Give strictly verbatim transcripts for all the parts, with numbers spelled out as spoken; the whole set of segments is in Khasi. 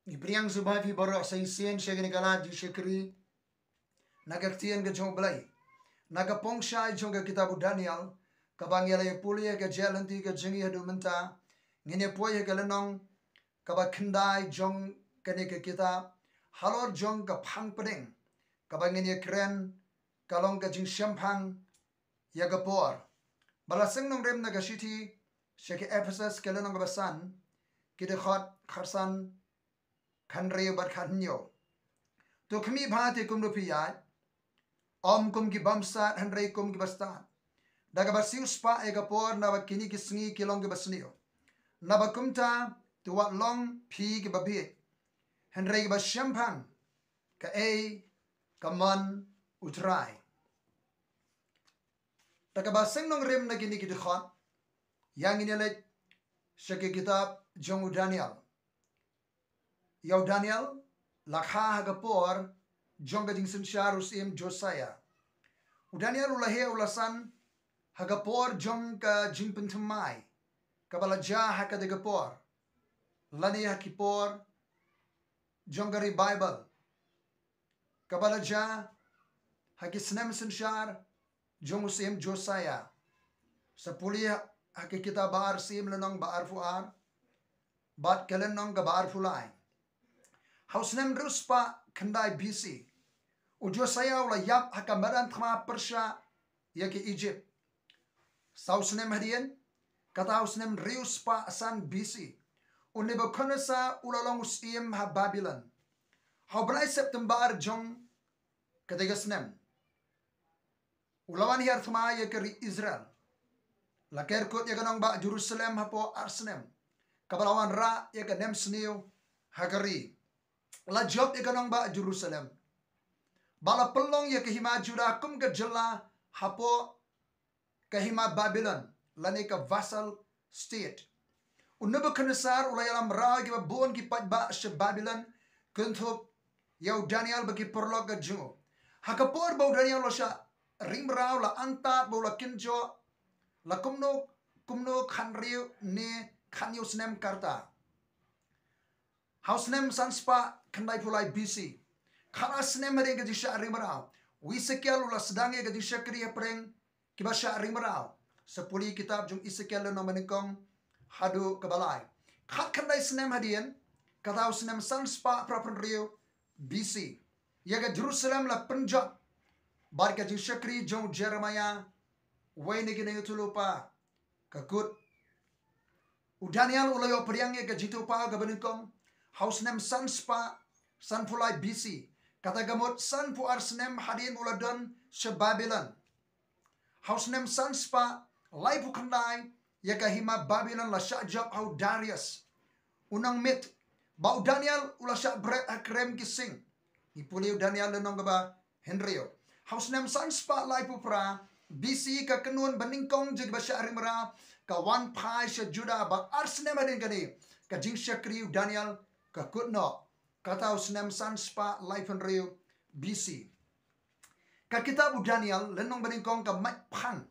Ngi pdiang sngewbha ïa phi baroh sa shisien sha kane ka lad jingshakri na ka ktien ka jong U Blei, na ka pongshai jong ka kitab u Daniel, kaba ngi la ïa pule ha ka jingïaid lynti ka jong ngi haduh mynta. Ngin ïa poi ha ka lynnong kaba khyndai jong kane ka kitab, halor jong ka phang pdeng kaba ngin ïa kren, ka long ka jingshemphang ïa ka por. Ba la seng nongrim na ka shithi sha ki Ephesus, ka lynnong kaba san, ki dkhot khatsan, khathynriew bad khathynñiew. To khmih bha, te kumno phi ïaid, ym kum ki bymstad, hynrei kum kiba stad, da kaba siewspah ïa ka por, naba kine ki sngi ki long kiba sniew. Naba kumta, to wat long phi kiba bieit, hynrei kiba shemphang, kaei ka mon U Trai. Da kaba seng nongrim na kine ki dkhot, ïa ngin ïa leit sha ka kitab jong u Daniel. Ïa u Daniel la kha ha ka por jong ka jingsynshar u syiem Josiah. U Daniel u la heh u la san ha ka por jong ka jingpynthymmai kaba la jia ha kata ka por, lane ha ki por jong ka revival kaba la jia ha ki snem synshar jong u syiem Josiah. Sa pule ha ka kitab Ba Ar Syiem lynnong ba arphew ar bad ka lynnong kaba arphew lai. Ha u snem hynriew spah khyndai B C, u Josiah u la ïap ha ka madan thma pyrshah ïa ka Egypt. Saw snem hadien, kata u snem hynriew spah san B C, u Nebuchadnezzar u la long u syiem ha Babylon. Ha u bnai September jong kata ka snem, u la wan hiar thma ïa ka ri Israel. La ker kut ïa ka nongbah Jerusalem hapoh ar snem, kaba la wanrah ïa ka nemsniew ha ka ri. La jop ïa ka nongbah Jerusalem, ba la pynlong ïa ka hima Judah kum ka jylla hapoh ka hima Babylon, lane ka vassal state. U Nebuchadnezzar u la ïalam rau ïa kiba bun ki paidbah sha Babylon, kynthup ïa u Daniel bad ki paralok ka jong u. Ha ka por ba u Daniel u la shah ring mraw, la antad ba u la kynjoh la kumno kumno khathynriew ne khathynñiew snem ka rta. Ha u snem san spah khyndai phew lai B C, khatar snem hadien ka jingshah ring mraw, u Esekiel u la sdang ïa ka jingshakri hapdeng kiba shah ring mraw. Sa pule kitab jong u Esekiel lynnong ba nyngkong haduh kaba lai. Khatkhyndai snem hadien, kata u snem san spah phra phew hynriew B C, ïa ka Jerusalem la pynjot bad ka jingshakri jong u Jeremiah, uwei na ki nongïathuhlypa ka kut. U Daniel u la ïoh pdiang ïa ka jingïathuhpaw kaba nyngkong ha u snem san spah san phew lai B C, kata ka mut san phew ar snem hadien ba u la don sha Babylon. Ha u snem san spah lai phew khyndai, ïa ka hima Babylon la shah jop ha u Darius u nong Mede, bad u Daniel u la shah bret ha krem ki sing. Ngi pule u Daniel lynnong kaba hynriew. Ha u snem san spah lai phew phra B C, ka kynhun ba nyngkong jong kiba shah ring mraw ka wan phai sha Judah, bad ar snem hadien kane, ka jingshakri u Daniel ka kut noh, kata u snem san spah lai phew hynriew B C. Ka kitab u Daniel lynnong ba nyngkong ka mait phang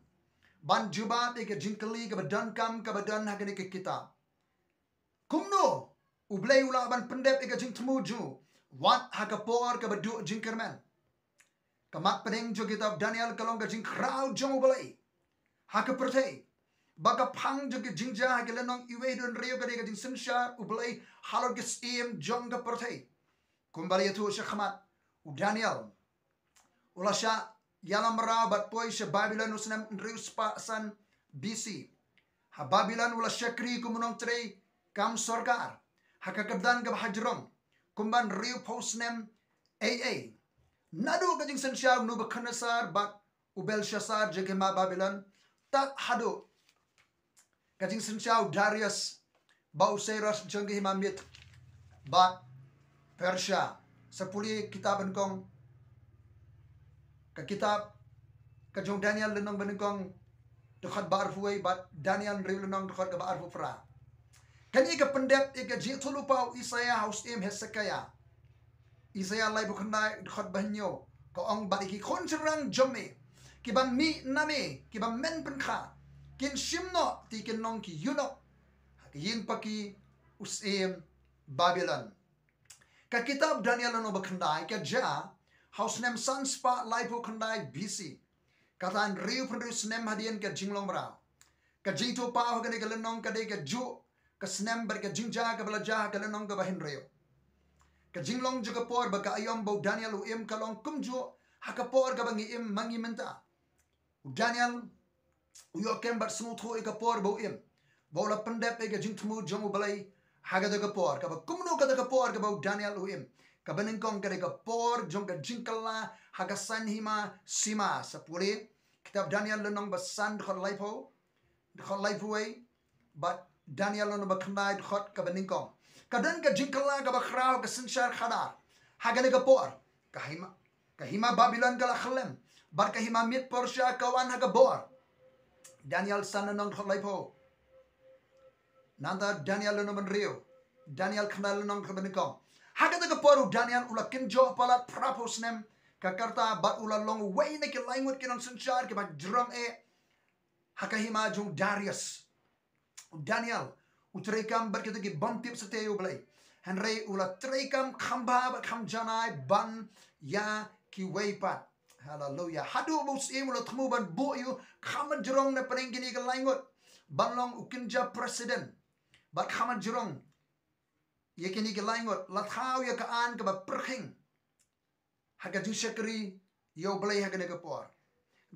ban jubab ïa ka jingkylli kaba donkam kaba don ha kane ka kitab. Kumno U Blei u lah ban pyndep ïa ka jingthmu jong u, wat ha ka por kaba duh jingkyrmen? Ka mat pdeng jong kitab Daniel ka long ka jingkhraw jong U Blei ha ka pyrthei. Ba ka phang jong ka jingjia ha ki lynnong uwei haduh hynriew ka dei ka jingsynshar U Blei halor ki syiem jong ka pyrthei. Kumba la ïathuh shakhmat, u Daniel u la shah ïalam rau bad poi sha Babylon u snem hynriew spah san B C. Ha Babylon u la shakri kum u nongtrei kam sorkar ha ka kyrdan kaba hajrong kumba hynriew phew snem A A. Naduh ka jingsynshar u Nebuchadnezzar bad u Belshassar jong ka hima Babylon, tad haduh ka jingsynshar u Darius bad u Cyrus jong ka hima Mede bad Persia. Sa pule kitab ba nyngkong, ka kitab ka jong Daniel lynnong ba nyngkong dkhot ba arphew wei bad Daniel hynriew lynnong dkhot kaba arphew phra. Kane ka pyndep ïa ka jingïathuhlypa u Isaiah ha u syiem Hezekiah. Isaiah laiphew khyndai dkhot ba hynñiew ka ong, bad ïa ki khun shynrang jong me kiban mih na me, kiban men pynkha, kin shim noh te kin long ki ïunok ha ka ïing paki u syiem Babylon. Ka kitab Daniel lynnong ba khyndai ka jia ha u snem san spah laiphew khyndai B C. Kata hynriew phew hynriew snem hadien ka jinglong mraw. Ka jingthmu paw ha kane ka lynnong ka dei kajuh ka snem bad ka jingjia kaba la jia ha ka lynnong kaba hynriew. Ka jinglong jong ka por ba ka aïom ba u Daniel u im ka long kumjuh ha ka por kaba ngi im ma ngi mynta. U Daniel u ïoh kem bad sngewthuh ïa ka por ba u im, ba u la pyndep ïa ka jingthmu jong U Blei ha kata ka por. Kaba kumno kata ka por kaba u Daniel u im? Kaba nyngkong ka dei ka por jong ka jingkylla ha ka saiñ hima sima. Sa pule kitab Daniel lynnong ba san dkhot laiphew, dkhot laiphew wei, bad Daniel lynnong ba khyndai dkhot kaba nyngkong. Ka don ka jingkylla kaba khraw ha ka synshar khadar ha kane ka por. Ka hima, ka hima Babilon ka la khyllem, bad ka hima Mid Persia ka wan ha ka bor. Daniel san lynnong dkhot laiphew. Nangta Daniel lynnong ba hynriew, Daniel khyndai lynnong dkhot ba nyngkong. Ha kata ka por u Daniel u la kynjoh palat phraphew snem ka rta bad u la long uwei na ki lai ngut ki nongsynshar kiba jrong eh ha ka hima jong u Darius. U Daniel u treikam bad kita ki bym tip satia ïa U Blei, hynrei u la treikam kham bha bad kham janai ban ïa kiwei pat. Haleluya. Haduh ba u syiem u la thmu ban buh ïa u kham jrong na pdeng kine ki lai ngut ban long u kynja president. Bad kham jrong ïa kine ki lai ngut la thaw ïa ka aiñ kaba pyrkhing ha ka jingshakri ïa U Blei ha kane ka por.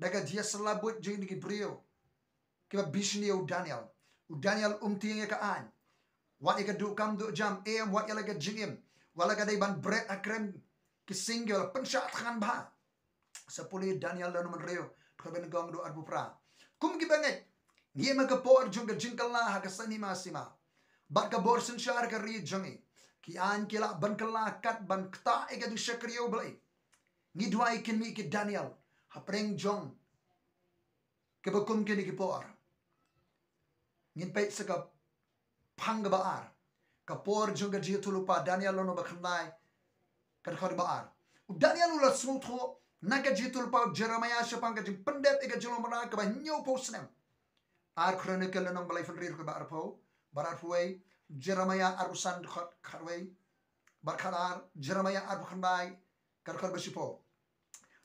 Da ka jingïasyllok buit jong kine ki briew kiba bishni ïa u Daniel, u Daniel um tieng ïa ka aiñ. Wat ïa ka duh kam duh jam, em, wat ïa la ka jingim, wat la ka dei ban bret ha krem ki sing kiba la pynshah thngan bha. Sa pule Daniel lynnong ba hynriew, dkhot ba nyngkong haduh arphew phra. Kum kiba ngeit, ngi im ha ka por jong ka jingkylla ha ka saiñ hima sima bad ka bor synshar ka ri jong ngi. Ki aiñ ki lah ban kylla kat ban ktah ïa ka jingshakri ïa U Blei. Ngi duwai kin mih ki Daniel hapdeng jong kiba kum kine ki por. Ngin peit sa ka phang kaba ar, ka por jong ka jingïathuhlypa. Daniel lynnong ba khyndai, ka dkhot ba ar. U Daniel u la sngewthuh na ka jingïathuhlypa u Jeremiah shaphang ka jingpyndep ïa ka jinglong mraw kaba hynñiewphew snem. Ar Chronicle lynnong ba laiphew hynriew dkhot ba arphew, ba arphew wei, Jeremiah arphew san dkhot khatwei bad khatar, Jeremiah arphew khyndai, ka dkhot ba shiphew.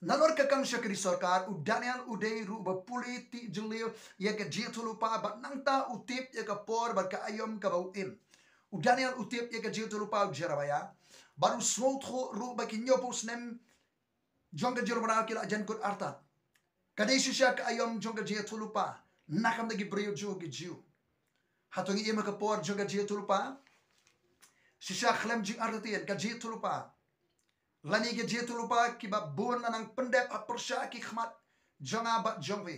Nalor ka kam shakri sorkar, u Daniel u dei ruh ba pule tih jylliew ïa ka jingïathuhlypa bad nangta u tip ïa ka por bad ka aïom kaba u im. U Daniel u tip ïa ka jingïathuhlypa u Jeremiah bad u sngewthuh ruh ba ki hynñiewphew snem jong ka jinglong mraw ki la jan kut artat. Ka dei shisha ka aïom jong ka jingïathuhlypa na ka bynta ki briew jong u, ki Jiw. Hato ngi im ha ka por jong ka jingïathuhlypa? Shisha khlem jingïathuhlypa, lane ka jingïathuhlypa kiba bun la nang pyndep ha pyrshah ki khmat jong nga bad jong phi.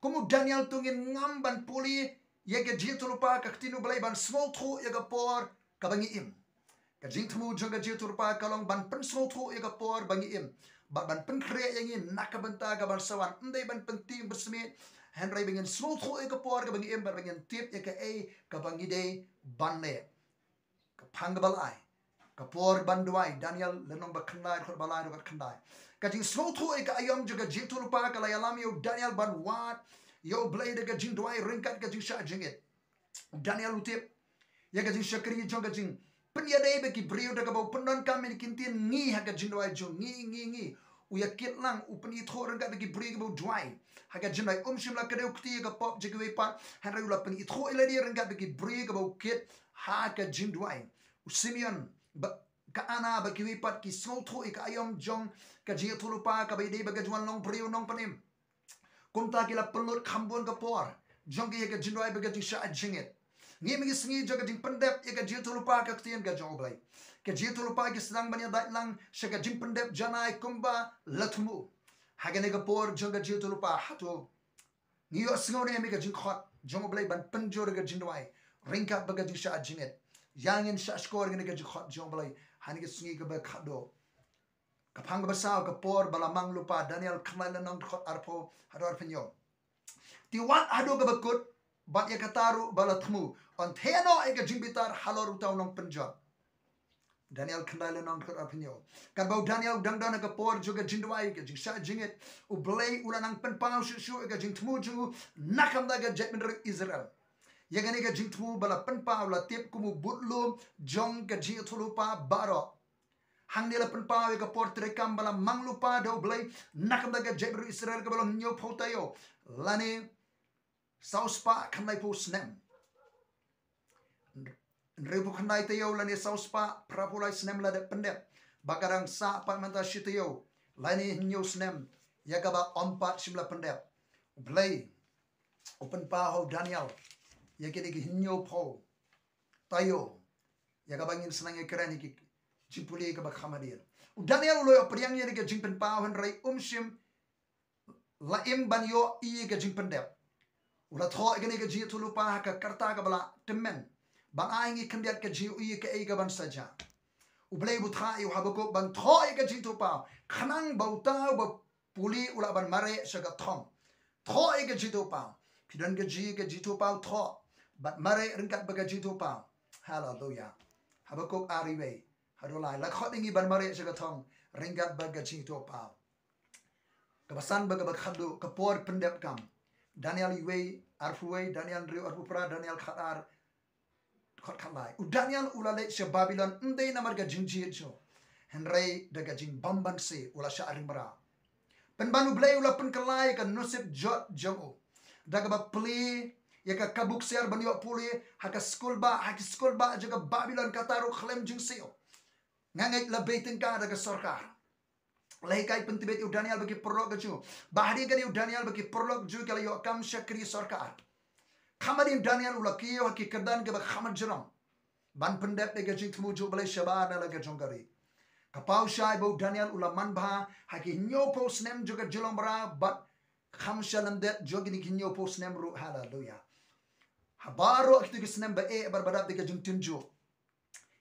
Kum u Daniel to ngin ngam ban pule ïa ka jingïathuhlypa ka ktien U Blei ban sngewthuh ïa ka por kaba ngi im. Ka jingthmu jong ka jingïathuhlypa ka long ban pynsngewthuh ïa ka por ba ngi im bad ban pynkhreh ïa ngi na ka bynta ka ban sa wan, ym dei ban pyntieng pynsmit, hynrei ba ngin sngewthuh ïa ka por kaba ngi im bad ba ngin tip ïa kaei kaba ngi dei ban leh. Ka phang kaba lai, ka por ban duwai. Daniel lynnong ba khyndai, dkhot ba lai haduh khyndai. Ka jingsngewthuh ïa ka aïom jong ka jingïathuhlypa ka la ïalam ïa u Daniel ban wad ïa U Blei da ka jingduwai ryngkat ka jingshah jingit. U Daniel u tip ïa ka jingshakri jong ka jingpynïadei bad ki briew da kaba u pyndonkam ïa ki ktien ngi ha ka jingduwai jong ngi, ngi, ngi. U ïakit lang, u pynithuh ryngkat bad ki briew kiba u duwai ha ka jingduwai. Um shym la kdew kti ïa ka pop jong kiwei pat, hynrei u la pynithuh ïa lade ryngkat bad ki briew kiba u kit ha ka jingduwai. U Simeon bad ka Anna bad kiwei pat ki sngewthuh ïa ka aïom jong ka jingïathuhlypa kaba ïadei bad ka jingwan long briew nongpynim. Kumta ki la pynlut kham bun ka por jong ki ïa ka jingduwai bad ka jingshah jingit. Ngi mynta ki sngi jong ka jingpyndep ïa ka jingïathuhlypa ka ktien ka jong U Blei. Ka jingïathuhlypa ki sdang ban ïadait lang sha ka jingpyndep janai kumba la thmu. Ha kane ka por jong ka jingïathuhlypa, hato ngi ïohsngew ne em ïa ka jingkhot jong U Blei ban pynjur ïa ka jingduwai ryngkat bad ka jingshah jingit? Ïa ngin shah shkor ïa kane ka jingkhot jong U Blei ha kane ka sngi kaba khatduh. Ka phang kaba saw, ka por ba la mang lypa. Daniel khyndai lynnong dkhot arphew haduh arphew hynñiew. Te wat haduh kaba kut bad ïa kata ruh ba la thmu, yn theh noh ïa ka jingbitar halor uta u nongpynjot. Daniel khyndai lynnong dkhot arphew hynñiew. Katba u Daniel u dang don ha ka por jong ka jingduwai, ka jingshah jingit, U Blei u la nang pynpaw shuh shuh ïa ka jingthmu jong u na ka bynta ka jaitbynriew Israel. Ïa kane ka jingthmu ba la pynpaw la tip kum u budlum jong ka jingïathuhlypa baroh. Hangne la pynpaw ïa ka por treikam ba la mang lypa da U Blei na ka bynta ka jaitbynriew Israel kaba long hynñiewphew taïew lane saw spah khyndai phew snem. Hynriewphew khyndai taïew lane saw spah phraphew lai snem la dep pyndep. Ba ka dang sah pat mynta shi taïew lane hynñiew snem ïa kaba ym pat shym la pyndep. U Blei u pynpaw ha u Daniel ïa kine ki hynñiewphew taïew ïa kaba ngin sa nang ïakren ïa ki jingpule kaba kham hadien. U Daniel u la ïoh pdiang ïa kane ka jingpynpaw hynrei um shym la im ban ïohi ïa ka jingpyndep. U la thoh ïa kane ka jingïathuhlypa ha ka karta kaba la tymmen ban ai ngi khyndiat ka jingïohi ïa kaei kaban sa jia. U Blei u bthah ïa u Habakuk ban thoh ïa ka jingïathuhpaw khnang ba uta uba pule u lah ban mareh sha ka thong. Thoh ïa ka jingïathuhpaw. Phi don ka jing, ka jingïathuhpaw, thoh bad mareh ryngkat bad ka jingïathuhpaw. Haleluya. Habakuk ar, iwei haduh lai. La khot ïa ngi ban mareh sha ka thong ryngkat bad ka jingïathuhpaw. Kaba san bad kaba khatduh, ka por pyndep kam. Daniel iwei arphew wei, Daniel hynriew arphew phra, Daniel khatar khatkhatlai. U Daniel u la leit sha Babilon ym dei namar ka jingjied jong u, hynrei da ka jingbymbanse u la shah ring mraw. Pynban U Blei u la pynkylla ïa ka nusip jot jong u da kaba plie ïa ka kabu ksiar ban ïoh pule ha ka skulbah, ha ki skulbah jong ka Babilon, kata ruh khlem jingsiew. Nga ngeit la bei tyngka da ka sorkar. La hikai pyntbit ïa u Daniel bad ki paralok ka jong u. Ba hadien kane u Daniel bad ki paralok jong u ki la ïoh kam shakri sorkar. Kham hadien Daniel u la kiew ha ki kyrdan kiba kham jrong ban pyndep ïa ka jingthmu jong U Blei shabar na la ka jong ka ri. Ka paw shai ba u Daniel u la manbha ha ki hynñiewphew snem jong ka jinglong mraw bad kham sha lyndet jong kine ki hynñiewphew snem ruh. Haleluya. Ha baroh kito ki snem ba eh bad ba dap da ka jingtynjuh,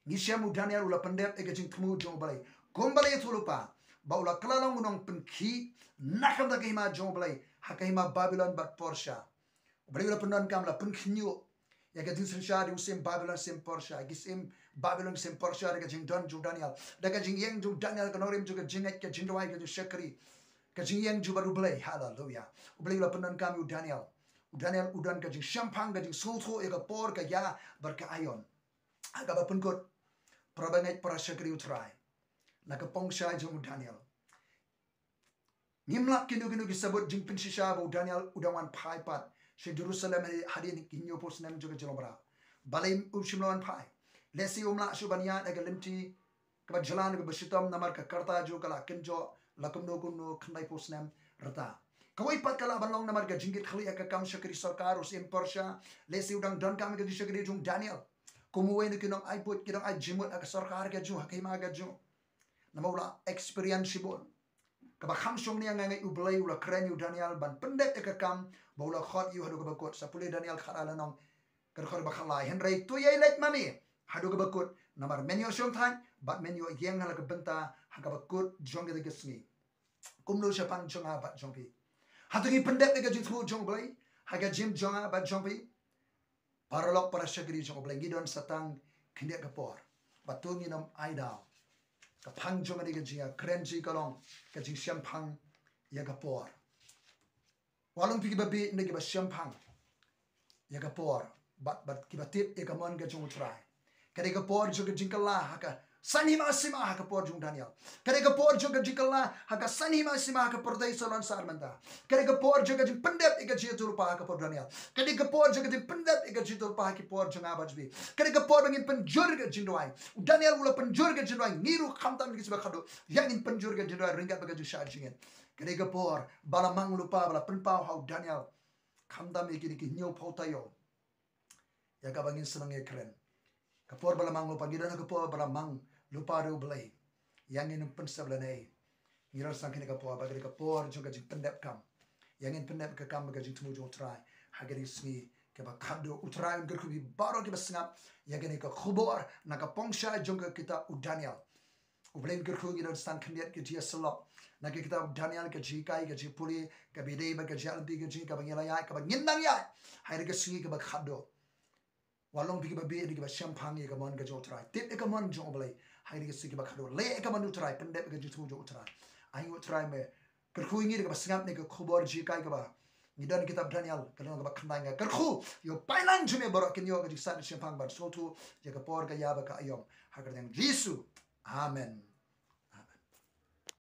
ngi shem u Daniel u la pyndep ïa ka jingthmu jong U Blei. Kumba la ïathuhlypa ba u la kylla long u nongpynkhih na ka bynta ka hima jong U Blei ha ka hima Babilon bad Porsha. U Blei u la pyndonkam, la pynkhynñiuh ïa ka jingsynshar jong u syiem Babilon, syiem Porsha, ki syiem Babilon, syiem Porsha da ka jingdon jong u Daniel, da ka jingïeng jong u Daniel, ka nongrim jong ka jingngeit, ka jingduwai, ka jingshakri, ka jingïeng jong u bad U Blei. Haleluya. U Blei u la pyndonkam ïa u Daniel. U Daniel u don ka jingshemphang, ka jingsngewthuh ïa ka por, ka ïa bad ka aïom. Ha kaba pynkut, para bangeit, para shakri U Trai, na ka pongshai jong u Daniel, ngim lah kino kino ki sabut jingpynshisha ba u Daniel u dang wan phai pat sha Jerusalem hadien ki hynñiewphew snem jong ka jinglong mraw. Balei um shym la wan phai? Lehse um lah shuh ban ïaid ha ka lynti kaba jlan kaba shitom namar ka karta jong u ka la kynjoh la kumno kumno khyndaiphew snem rta. Kawei pat ka lah ban long namar ka jingkitkhlieh ha ka kam shakri sorkar u syiem Porsha. Lehse u dang donkam ka jingshakri jong u Daniel kum uwei na ki nongai buit, ki nongai jingmut ha ka sorkar ka jong u, ha ka hima ka jong u. Namar u la experience shibun. Kaba kham shongnia, nga ngeit U Blei u la kren ïa u Daniel ban pyndep ïa ka kam ba u la khot ïa u haduh kaba kut. Sa pule Daniel khatar lynnong, ka dkhot ba khatlai: Hynrei to ïai leit ma me haduh kaba kut, namar men ïoh shongthait bad men ïoh ïeng ha la ka bynta ha kaba kut jong kata ka sngi, kumno shaphang jong nga bad jong phi. Hato ngi pyndep ïa ka jingthmu jong U Blei ha ka jingim jong nga bad jong phi? Paralok, para shakri jong U Blei, ngi don sa tang khyndiat ka por. Bad to ngin ym ai daw ka phang jong kane ka jingïakren jong ngi ka long ka jingshemphang ïa ka por. Wat long phi kiba bieit, ne kiba shemphang ïa ka por bad, bad kiba tip ïa ka mon ka jong U Trai. Ka dei ka por jong ka jingkylla ha ka san hima sima ha ka por jong u Daniel. Ka dei ka por jong ka jingkylla ha ka san hima sima ha ka pyrthei Solon sar mynta. Ka dei ka por jong ka jingpyndep ïa ka jingïathuhlypa ha ka por Daniel. Ka dei ka por jong ka jingpyndep ïa ka jingïathuhlypa ha ki por jong nga bad jong phi. Ka dei ka por ba ngin pynjur ka jingduwai. U Daniel u la pynjur ka jingduwai. Ngi ruh khamtam ngi shu ba khadduh, ïa ngin pynjur ka jingduwai ryngkat bad ka jingshah jingit. Ka dei ka por ba la mang lypa, ba la pynpaw ha u Daniel. Khamtam ïa kine ki hynñiewphew taïew ïa kaba ngin sa nang ïakren. Ka por ba la mang lypa, ngi don ha ka por ba la mang lypa da U Blei. Ïa ngin ym pynsep lane. Ngi don sa kane ka por ba ka dei ka por jong ka jingpyndep kam. Ïa ngin pyndep ka kam bad ka jingthmu jong U Trai ha kane ka sngi kaba khadduh. U Trai un kyrkhu ïa baroh kiba sngap ïa kane ka khubor na ka pongshai jong ka kitab u Daniel. U Blei un kyrkhu, ngi don sa khyndiat ka jingïasyllok na ka kitab Daniel, ka jinghikai, ka jingpule, kaba ïadei bad ka jingïaid lynti ka jong ngi, kaba ngi la ïaid, kaba ngin nang ïaid ha kane ka sngi kaba khadduh. Wat long phi kiba bieit, kiba shemphang ïa ka mon ka jong U Trai. Tip ïa ka mon jong U Blei ha kane ka sngi kaba khadduh. Leh ïa ka mon U Trai, pyndep ïa ka jingthmu jong U Trai. Ai U Trai me kyrkhu ïa ngi da kaba sngap ïa ka khubor jinghikai kaba ngi don ha kitab Daniel, ka lynnong kaba khyndai. Nga kyrkhu ïa u paidlang jong me baroh kin ïoh ka jingsan shemphang ban sngewthuh ïa ka por, ka ïa bad ka aïom. Ha ka kyrteng Jisu. Amen.